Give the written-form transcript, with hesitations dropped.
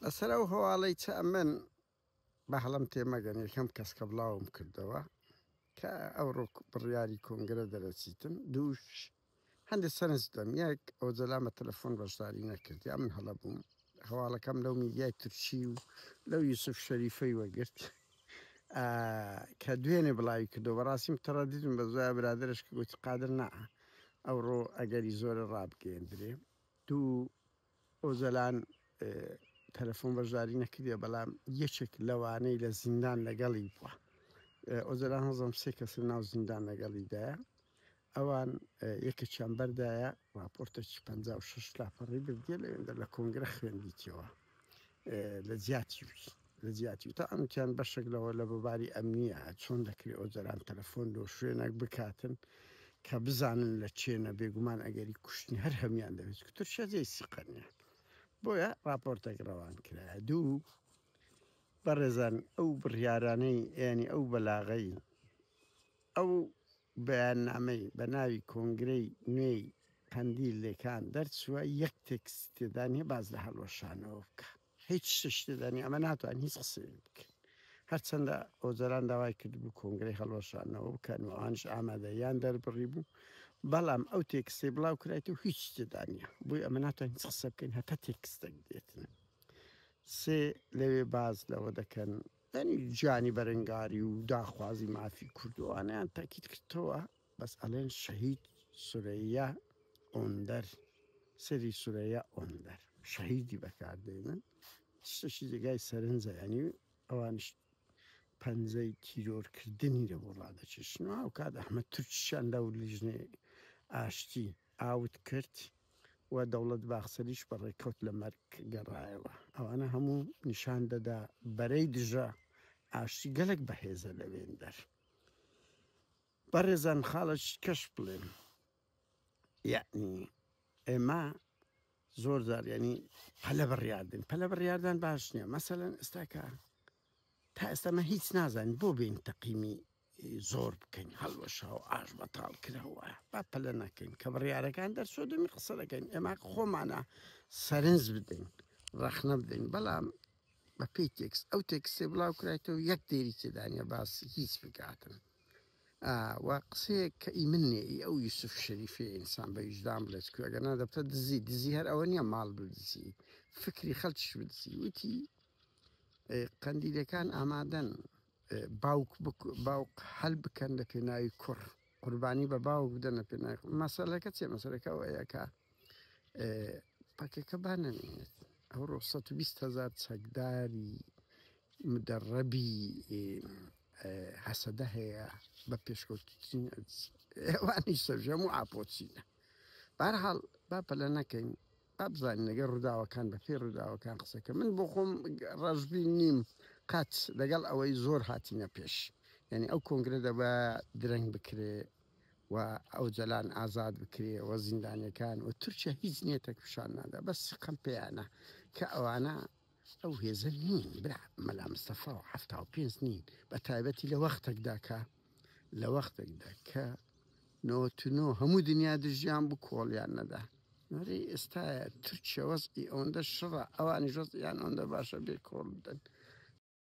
لەسەر ئەو هەواڵەی چ ئەمن بە هەڵەم تێمەگەن یەکەم کەس کە بڵاوم کردەوە کە ئەوڕۆ بڕیاری کۆنگرە دەرەچیتن دووش هەندێک سەرنج دەم یەک ئۆجەلان بە تەلەفۆن بەشداری نەکرد یا من هەڵە بووم هەواڵەکەم لەو میدیای تورکی و لەو یوسف شەریفەی وەگرت کە دوێنێ بڵاوی کردەوە بەڕاستی متەڕەدیدم بە زۆیا برادەرش کە گوتی قادر نا ئەوڕۆ ئەگەری زۆرە ڕابگەیەندرێ دوو ئۆجەلان تەلەفۆن بەشداری نەکردیە بەڵام یەکێک لەوانەی لە زیندان لەگەڵی بووە ئۆجەلان هەزم سێ کەس لە ناو زیندان لەگەڵیدایە ئەوان یەکێکیان بەردایە ڕاپۆرتێکی 56 لاپەڕی بردیە لەوێندە لە کۆنگرە خوێندیتەوە لە جیاتی وی لە جیاتی تا ئەمتیان بەشێک لەوە لە بەباری ئەمنیە چۆن دەکرێت ئۆجەلان تەلەفۆن لۆ شوێنێک بکاتن کە بزانن لە چێنە بێگومان ئەگەری کوشتنی هەر هەموان دەبێت کە تورکیا جێی سیقە نیە بۆیە ڕاپۆرتێک ڕەوان کرایە دوو بەڕێزان ئەو بڕیارانەی یانی ئەو بەلاغەی ئەو بەیاننامەی بە ناوی کۆنگرەی نوێی قەندیل لێکان دەرچووە یەک تێکستی تێدا نیە باس لە هەڵوەشانەوە بکا هیچ شتێکی تێدا نیە ئەمە ناتوانین هیچ قسەیەک بکەین هەرچەندە ئۆجەلان داوای کردبوو کۆنگرەی هەڵوەشاندنەوە بکەن و ئەوانیش ئامادەییان دەربڕیبوو بەڵام ئەو تێکستەی بڵاو کرایتەوە هیچ تێدا نیە بۆیە ئەمە ناتوانین هیچ قسە بکەین هەتا تێکستەک دێتن سێ لەوێ باس لەوە دەکەن یانی گیانی بەرەنگاری و داخوازی مافی کورد و ئەوانەیان تەئکید کردەوە بەس ئەڵێن شەهید سورەییا ئۆندەر سری سورەییا ئۆندەر شەهیدی بەکار دێنن شتێکی جێگای سەرنجە یانی ئەوانیش پەنجەی تیرۆرکردنی لە بۆ ڕادەکێشن و هاوکات ئەحمەد تورکیشیان لەو لیژنەی ئاشتی ئاوت کرد و دەوڵەت باخچەلیش بە ڕێکەوت لە مەرگ گەڕایەوە. ئەوانە هەموو نیشان دەدا بەرەی دژە ئاشتی گەلەک بەهێزە لەوێندەر. بەڕێزان خاڵێکی کەش بڵێم یەعنی ئێمە زۆر جار یعنی پەلە بڕیاردن پەلە بڕیاردان باش نییە مەسەلەن ئێستاکە تا ئێستا مە هیچ نازانین بۆ بین تەقیمی زۆر بکەین هەڵوەشا و ئاش بەتاڵ کراوە با پەلە نەکەین کە بڕیارەکان دەرچوە دەمی قسە دەکەین ئێمە خۆمانە سەرنج بدەین ڕەخنە بدەین بەڵام بە پێی تێکست ئەو تێکستێ بڵاو کرایتەوە یەک دێری تێدا نیە باس هیچ بکاتن و قسەیەک کە ئی من نیە ئی ئەو یوسف شەریفەیە ئینسان بە ویژدان بڵێت کو ئەگەر نا دەبتە دزی دزی هەر ئەوە نیە ماڵ بدزی فکری خەڵکیش بدزی وتی قەندیلەکان ئامادەن باوک باوک هەل بکەن لە پێناوی کوڕ قوربانی بە باوک بدەن لە پێناوی مەسەلەکە چیە مەسەلەکە ئەوەیە کە پەکەکە با نەمێنێت ئەوڕۆ 120 هزار چەکداری مدەڕەبی هەسەدە هەیە بە پێشکەوتترین ئەوانی سەرژەم و ئاپۆچینە بارحاڵ با پەلە نەکەین با بزانین لەگەڵ ڕووداوەکان بە پێی ڕووداوەکان قسەکە من بۆ خۆم ڕەشبین نیم قەت لەگەڵ ئەوەی زۆر هاتینە پێش یعنی ئەو کۆنگرە دەبا درەنگ بکرێ و ئۆجەلان ئازاد بکرێ و زیندانیەکان و تورکیا هیچ نیەتێک پیشان نادا بەس سیقەم پێیانە کە ئەوانە ئەو هێزە نین برا مەلا مستەفا و 75 نین بە تایبەتی لە وەختێکدا کە لە وەختێکدا کە نۆ هەموو دنیا دژیان بوو کۆڵیان نەدا نۆرەی ئێستایە تورکیا وەزعی ئەوەندە شڕە ئەوانیش وەزعیان ئەوەندە باشە بێ کۆڵ بدەن.